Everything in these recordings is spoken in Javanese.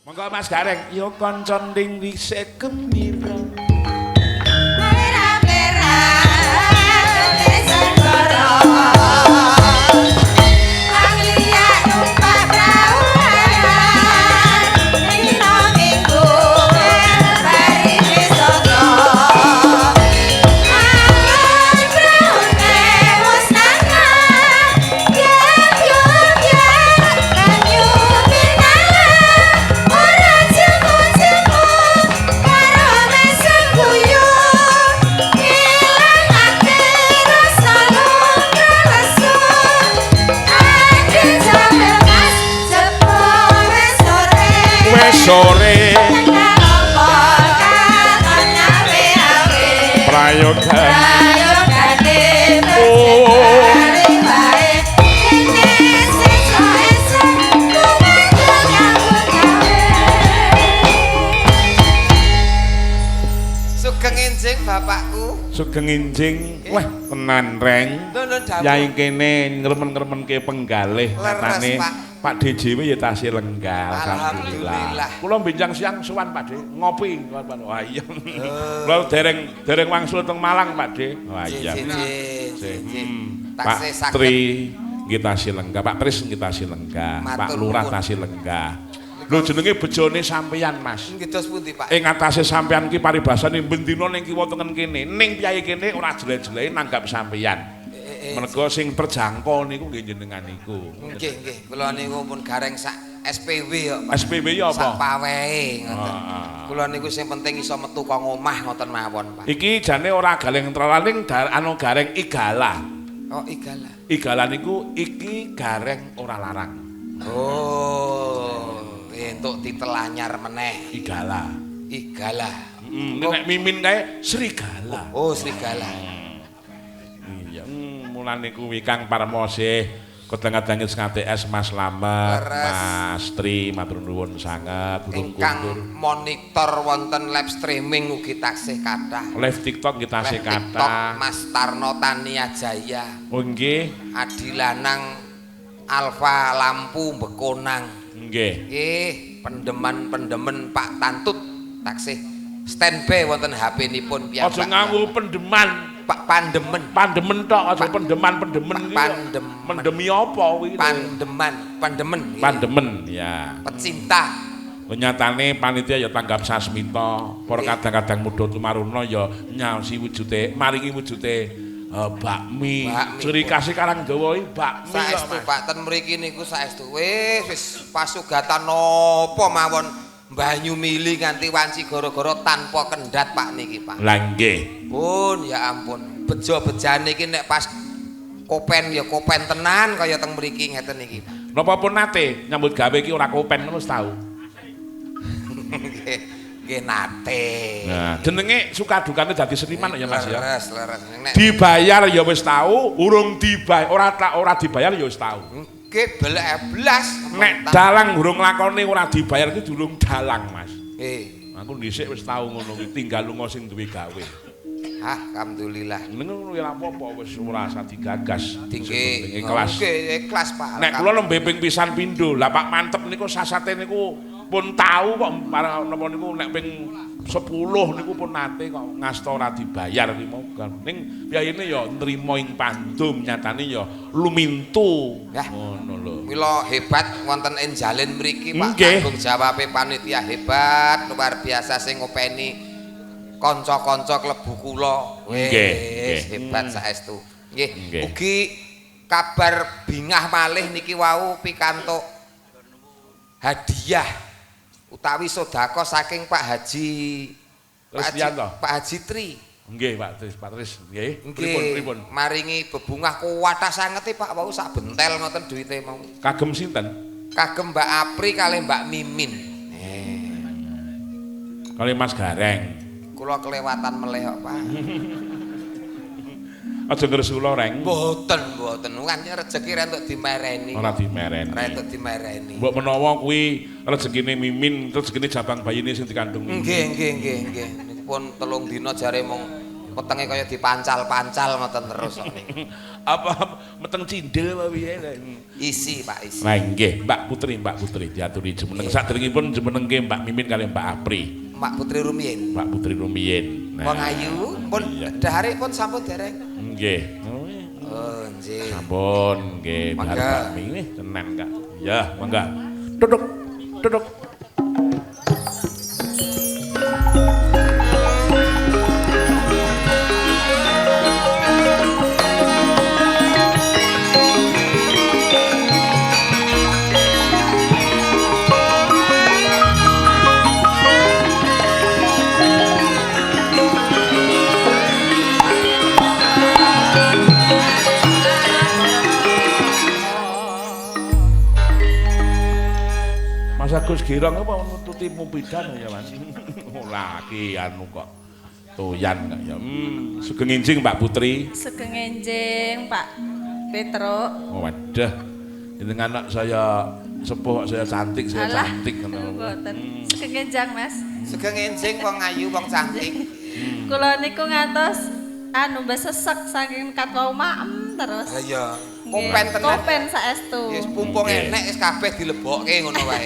Monggo Mas Gareng, yo kanca ning dhisik gembira. Sore prayoga Sugeng enjing bapakku. Sugeng enjing. Wah, tenan reng. Yai kene ngremen-ngremenke penggalih katane Pak DJW ya tasih lenggal, alhamdulillah. Kula benjang siang sowan Pak De, ngopi. Wah iya. Kula dereng wangsul teng Malang Pak De. Wah iya. Pak Tri nggih tasih lenggah, Pak Tris nggih tasih lenggah, Pak Lurah tasih lenggah. Lho jenenge bejone sampeyan Mas. Nggih dos pundi Pak? Ing atase sampeyan ki paribasane bendina ning kiwa tengen kene, ning piyayi kene ora jelek-jeleke nanggap sampeyan. Mergo sing terjangkau niku nggih jenengan niku. Nggih nggih, kula niku pun gareng sak SPW kok. SPW ya apa? Sak pawehe ngoten. Kula niku sing penting iso metu kok omah ngoten mawon, Pak. Iki jane ora galeng tralaning anu gareng igala. Oh, igala. Igala niku iki gareng ora larang. Oh, entuk titel anyar meneh. Igala. Igala. Heeh, nek mimin kae serigala. Oh, serigala. Iya. Mulane kuwi Kang Parmosih kadang-kadang SKTS Mas Slamet, Mas Tri matur nuwun sanget durung kundur. Monitor wonten live streaming ugi taksih kathah. Live TikTok nggih taksih kathah. Mas Tarno Tania Jaya. Oh nggih. Adi Lanang Alfa Lampu Bekonang. Nggih. Nggih, pendeman-pendemen Pak Tantut taksih standby wonten HP-nipun piyambak. Aja nganggo pendeman. Pak Pandemen. Pandemen tok aja pendeman-pendemen iki. Pandemen. Mendemi apa kuwi? Pandeman, pandemen. Pandemen ya. Pecinta. Nyatane panitia ya tanggap sasmita, para kadang-kadang muda tumaruna ya nyaosi wujude, maringi wujude bakmi. Ciri khas Karang Jawa iki bakmi. Saestu Pak ten mriki niku saestu wis pasugatan napa mawon banyu mili nganti wanci gara-gara tanpa kendhat Pak niki Pak. Lah nggih. Pun ya ampun, bejo-bejane iki nek pas kopen ya kopen tenan kaya teng mriki ngeten iki Pak. Napa pun nate nyambut gawe iki ora kopen ngono wis tau. Nggih, nggih nate. Nah, jenenge suka dukane dadi seniman ya Mas ya. Leres, leres. Nek dibayar ya wis tau, urung dibayar ora dibayar ya wis tau. Nggih, belek blas. Nek dalang urung lakone ora dibayar iki durung dalang, Mas. Nggih. Aku dhisik wis tau ngono kuwi, tinggal lunga sing duwe gawe. Alhamdulillah. Ngono ya ora apa-apa wis ora usah digagas. Tinggi ikhlas. Nggih, ikhlas Pak. Nek kula lembe ping pisan pindho, lah Pak Mantep niku sasate niku pun tau kok napa niku nek ping 10 niku pun nate kok ngasta ora dibayar ki mau. Ning piyayine ya nrimo ing pandum nyatane ya lumintu. Ngono lho. Mila hebat wonten enjalin mriki Pak, tanggung jawabe panitia hebat luar biasa sing ngopeni kanca-kanca klebu kula. Wis hebat saestu. Nggih. Ugi kabar bingah malih niki wau pikantuk hadiah utawi sedekah saking Pak Haji Pak Haji Tri. Nggih Pak Tris, Pak Tris nggih. Pripun pripun? Maringi bebungah kuwatah sangete Pak wau sak bentel ngoten duwite mau. Kagem sinten? Kagem Mbak Apri kalih Mbak Mimin. Kalih Mas Gareng. Kula kelewatan meleh kok Pak. Aja ngresula Reng. Mboten, mboten. Kan rejeki ra entuk dimereni. Ora dimereni. Ra entuk dimereni. Mbok menawa kuwi rezekine Mimin, rezekine jabang bayine sing dikandung. Nggih, nggih, nggih, nggih. Niku pun 3 dina jare mung wetenge kaya dipancal-pancal ngoten terus kok niku. Apa Meteng cindil apa piye? Isi, Pak, isi. Nah nggih, Mbak Putri diaturi jumeneng. Saderengipun jumenengke Mbak Mimin kalih Mbak Apri. Mbak Putri rumiyin. Mbak Putri rumiyin. Nah, wong ayu pun dahare pun sampun dereng. Nggih. Oh, nggih. Sampun nggih, Mbak Mimin tenan Kak. Ya, mangga. Duduk. Duduk. Mas Agus Girong apa nututi mupidan ya Mas? Lagi anu kok toyan kok ya. Sugeng enjing Mbak Putri. Sugeng enjing Pak Petro. Oh, wadah. Jenengan anak saya sepuh, saya cantik, saya alah, cantik ngono. Mboten. Sugeng enjang Mas. Sugeng enjing wong ayu, wong cantik. Kula niku ngantos anu besesek saking kat wau maem terus. Ha iya. Kopen tenan. Kopen saestu. Wis pumpung enek wis kabeh dilebokke ngono wae.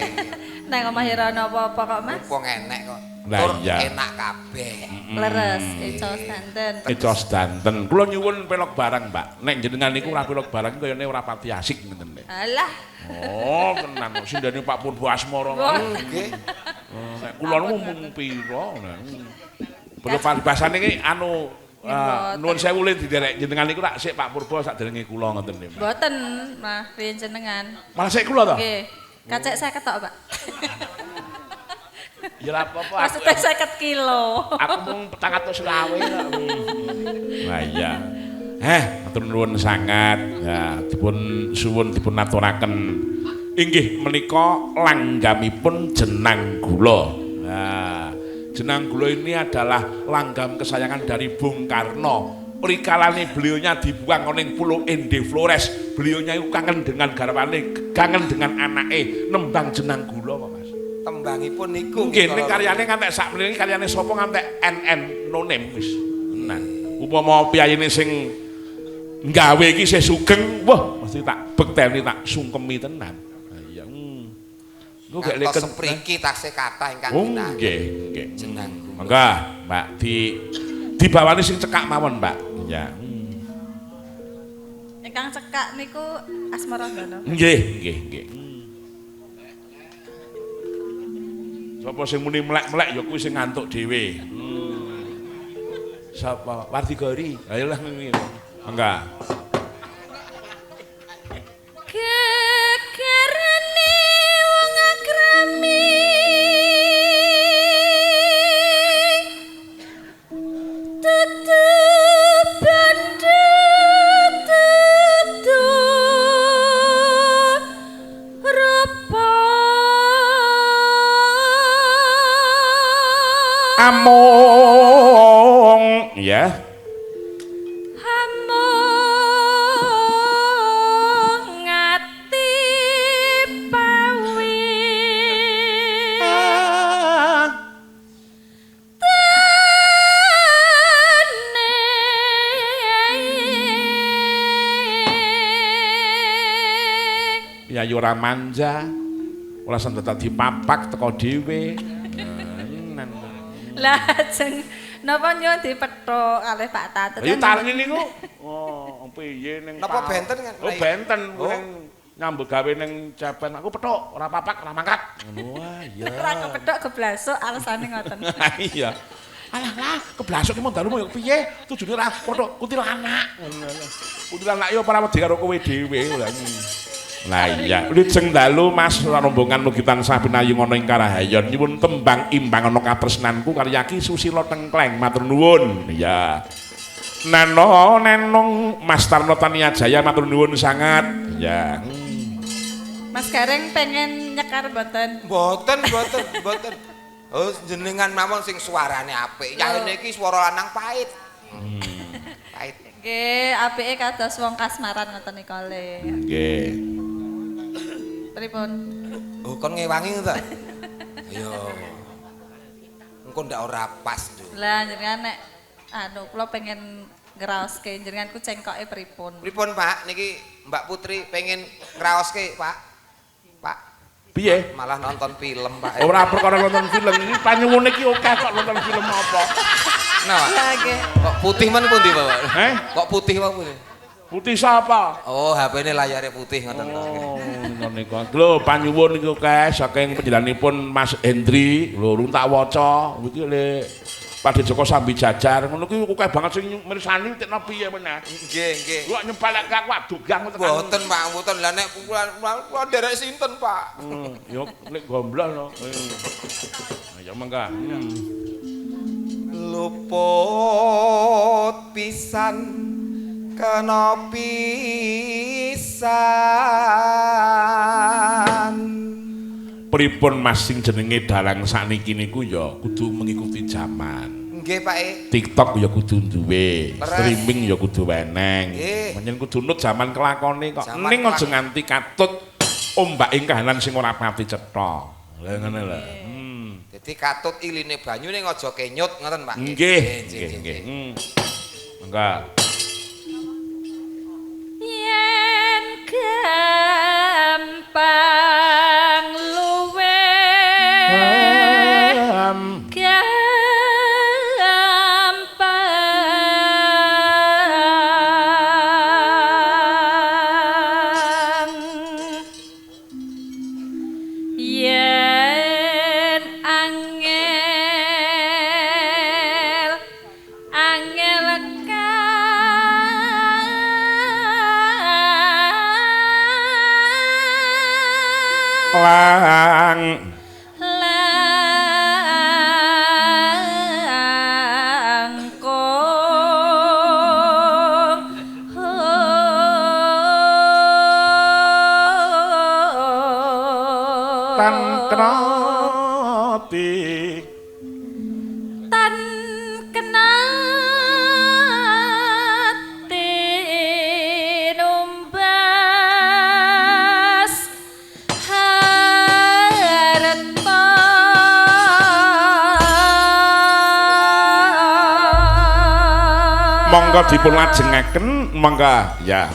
Nang omahe ra ono apa-apa kok Mas. Pumpung enek kok. Lah iya. Enak kabeh. Leres eco danten. Eco danten. Kula nyuwun pelok barang, Mbak. Nek jenengan niku ora pelok barang kayane ora pati asik ngoten lho. Alah. Oh, tenan sindene Pak Purbo Asmara. Nggih. Nek kula niku mung pira. Perlu paribasane iki anu nuwun sewu le diderek jenengan niku rak sik Pak Purbo sakderenge kula ngoten lho. Mboten, mah riyen jenengan. Malah sik kula to? Nggih. Kacek 50 tok, Pak. Ya ora apa-apa. Maksudnya 50 kilo. Aku mung 420 kok. Lah iya. Matur nuwun sangat. Ya, dipun suwun dipun aturaken. Inggih menika langgamipun jenang gula. Nah, jenang gula ini adalah langgam kesayangan dari Bung Karno. Rikalane beliaunya dibuang ning Pulau Ende Flores. Beliaunya itu kangen dengan garwane, kangen dengan anake, nembang jenang gula kok Mas. Tembangipun niku. Nggih, ning karyane ngantek sakmene karyane sapa ngantek NN no name wis. Tenan. Upama piyayine sing nggawe iki isih sugeng, wah mesti tak bekteni tak sungkemi tenan. Ha iya. Engko gek leken sepriki taksih kathah ingkang kinah. Nggih, nggih. Jenang gula. Mangga, Mbak, dibawani sing cekak mawon, Mbak. Ya. Ingkang cekak niku Asmarandana. Nggih, nggih, nggih. Sapa sing muni melek-melek ya kuwi sing ngantuk dhewe. Sapa? Wardigori. Ayo lah ngene. Mangga. Gegerane wong akrami tutup bandha tutup rupa among ya among ati pawi tene ya ora manja ora sendet dipapak teko dhewe. Lah jeng napa nyuwun dipethuk kalih Pak Tatut. Ya tarine niku. Oh, piye ning napa benten kan? Oh, benten ning nyambut gawe ning Japan aku pethuk ora papak ora mangkat. Ngono wah iya. Ora kepethuk keblasuk alasane ngoten. Iya. Alah lah, keblasuk ki mung dalu ya piye? Tujune ora pethuk kuntilanak. Ngono. Kuntilanak ya ora wedi karo kowe dhewe lha. Lah iya, wilujeng dalu Mas rombongan mugi tansah pinayu ana ing Karahayon. Nyuwun tembang imbang ana katresnanku karya Ki Susilo Tengkleng. Matur nuwun. Iya. Nano nenong Mas Tarno Tania Jaya matur nuwun sangat. Iya. Mas Gareng pengen nyekar mboten? Mboten, mboten, mboten. Oh jenengan mawon sing suarane apik. Yahene iki swara lanang pahit. Pahit. Nggih, apike kados wong kasmaran ngoten niku le. Nggih. Pripun? Oh, kon ngewangi ta? Ayo. Engko ndak ora pas, Nduk. Lah jenengan nek anu kula pengen ngraoske jenengan ku cengkoke pripun? Pripun, Pak? Niki Mbak Putri pengen ngraoske, Pak. Pak. Piye? Malah nonton film, Pak. Ora perkara nonton film, iki panyuwune iki akeh kok nonton film apa. Nah, kok putih men pundi, Bapak? Heh? Kok putih wae putih? Putih sapa? Oh, HP-ne layare putih ngoten to. Oh, ngono niku. Lho, panyuwun niku akeh saking panjenenganipun Mas Hendri. Lho, rung tak waca. Iki le Pak Joko Sambi Jajar ngono kuwi akeh banget sing mirsani tekno piye meneh. Nggih, nggih. Kok nyempelek aku adugang tekan. Mboten, Pak, mboten. Lah nek kula nderek sinten, Pak? Ya nek gombloh no. Ya mangga. Luput pisan kena pisan. Pripun Mas sing jenenge dalang sakniki niku ya kudu mengikuti zaman. Nggih, Pak e. TikTok ya kudu duwe, streaming ya kudu weneng. Pancen kudu nut zaman kelakone kok. Ning aja nganti katut ombaking kahanan sing ora pati cetha. Lha ngene lho. Dadi katut iline banyu ning aja kenyut ngoten, Pak. Nggih, nggih, nggih. Mangga. Yen gampang luwe gampang yen angel angel lang langkung tan kenati tan kenati numbas harta. Monggo dipun lajengaken, monggo ya.